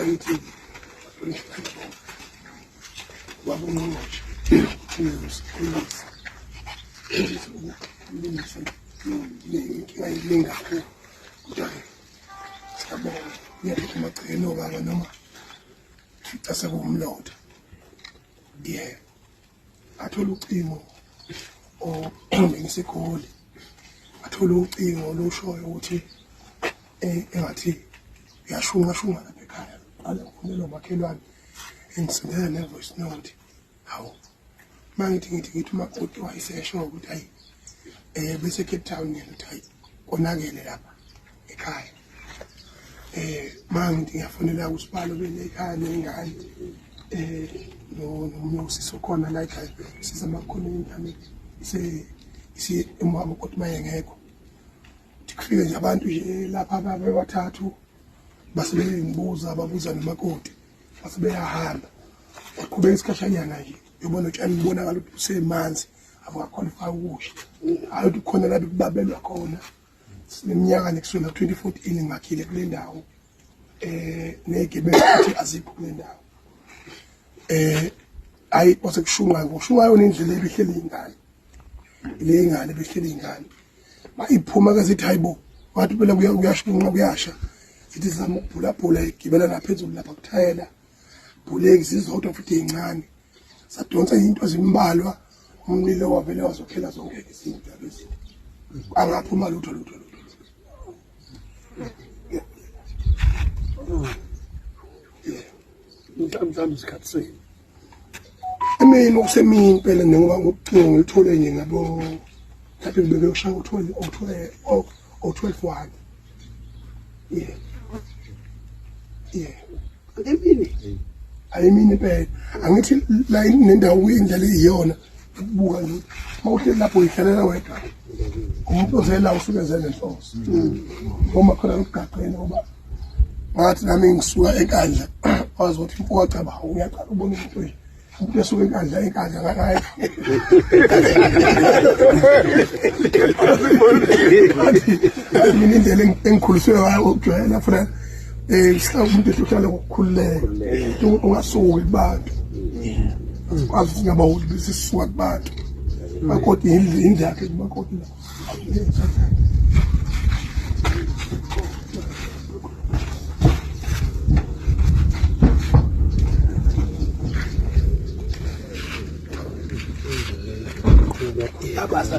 Sakithi ubaba ungqongqoshe ukulungisa inkinga iningi kakhulu, kodwa-ke siyabonga uyaphetha amagcekeni obaba noma fica sekuwumlotha. Yebo, athola ucingo ngiseGoli, athola ucingo olushoyo ukuthi engathi uyashunqa shunqa lapha ekhaya. Qale ngifonelwa umakhelwane engisendela ne-voice note. Hawu, uma ngithi ngithi ngithi umakoti wayesesho ukuthi hayi bese Cape Town yena uthi hayi konakele lapha ekhaya. Uma ngithi ngiyafonela usibalo bele ekhaya ney'ngane nomunye usisi okhona la ekhaya sizama kukhona ingane ise umakoti uma engekho. Kufike nje abantu nje lapha ababebathathu base bengibuza, babuza nomakoti, base beyahamba. Kwaqhubeka isikhashanyana nje, uyobona utshani bubonakala ukuthi busemanzi, abukakhwalifaya ukusha. Hhayi ukuthi kukhona la bekubabelwa khona. Sineminyaka nje kusukela 2014 ngakhile kule ndawo. Ney'gebengu futhi azikho kule ndawo. Hhayi kwase kushunqa, kushunqa yona indlela ebihleli iy'ngane. Le ngane ebihleli iy'ngane. Mayiphuma ke zithi hayibo, wathi phela kuyashunqa kuyasha. Zithi zizama ukubhulabhula igibela naphezulu lapha kuthayela. Bhuleki zizodwa futhi ey'ncane. Sadonsa into ezimbalwa, umlilo wavele wazokhela zonke izinto lezi. Angaphuma lutho lutho lutho. Mhlawumbe isikhathi senu. Emini, okusemini impela, njengoba ngokucingo ngilithole nje ngabo mhlawumbe ngibeke ushaya u-12 o-12 o-12 one. Yeah. Yeah. Emini. Ayimini impela. Angithi la nendawo indlela iyona ukubuka nje uma uhleli lapho uyihlalela wedwa. Umuntu ozela usuke eze nenhloso. Uma khona ukugaqela ngoba ngathi nami ngisuka eNkandla wazi ukuthi imfuka caba uyaqala ubona umuntu nje umuntu esuka eNkandla eNkandla ngakayi. Mina indlela engikhuliswe ngayo ukujwayela funa umuntu ehlala ngokukhululeka ungasuki kubantu. Sikwazi ukuthi ngabaholi bese sisuka kubantu. Makoti indlu yakhe kumakoti la. Abasa.